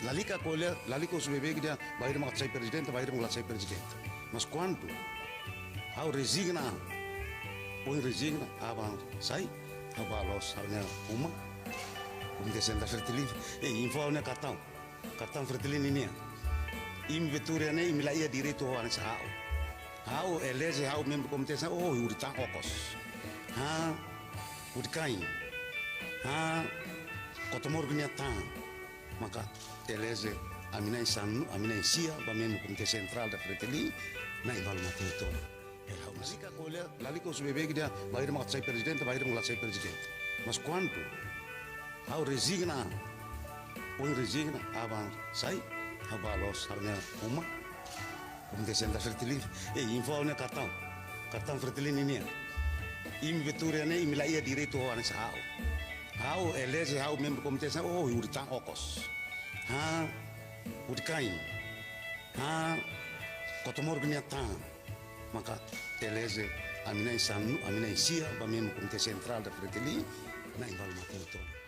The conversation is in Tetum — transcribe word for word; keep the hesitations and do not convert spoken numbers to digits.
Lalika ko'alia, lalika husu beibeik dehan, bainhira mak atu sai prezidente, bainhira mak la sai prezidente. Mas kuandu ha'u rezigna, ohin rezigna, aban sai, ha'u bá loos ha'u-nia uma, Komité Sentrál Fretilin, eh, info ha'u-nia kartaun, kartaun Fretilin ninian. Imi be tuur iha ne'e, imi la iha direitu ho hanesan ha'u. Ha'u eleje ha'u membru komité sira, oh, hudi tan okos. Ha, hudi kain. Ha, koto moruk nia tan. Maka eleje ami na'in-sanulu, ami na'in-sia, ba membru Komité Sentrál da Fretilin, na'in-ualu mate uitoan. Lalika ko'alia, lalika husu beibeik dehan, bainhira mak atu sai prezidente, bainhira mak la sai prezidente. Mas kuandu ha'u rezigna, ohin rezigna, aban sai, ha'u bá loos ha'u-nia uma, Komité Sentrál Fretilin, eh, info ha'u-nia kartaun, kartaun Fretilin ninian. Imi be tuur iha ne'e, imi la iha direitu ho hanesan ha'u. Ha'u eleje ha'u membru komité sira, oh, hudi tan okos. Ha, hudi kain. Ha, koto moruk nia tan. Maka eleje ami na'in-sanulu, ami na'in-sia, ba membru Komité Sentrál da Fretilin, na'in-ualu mate uitoan.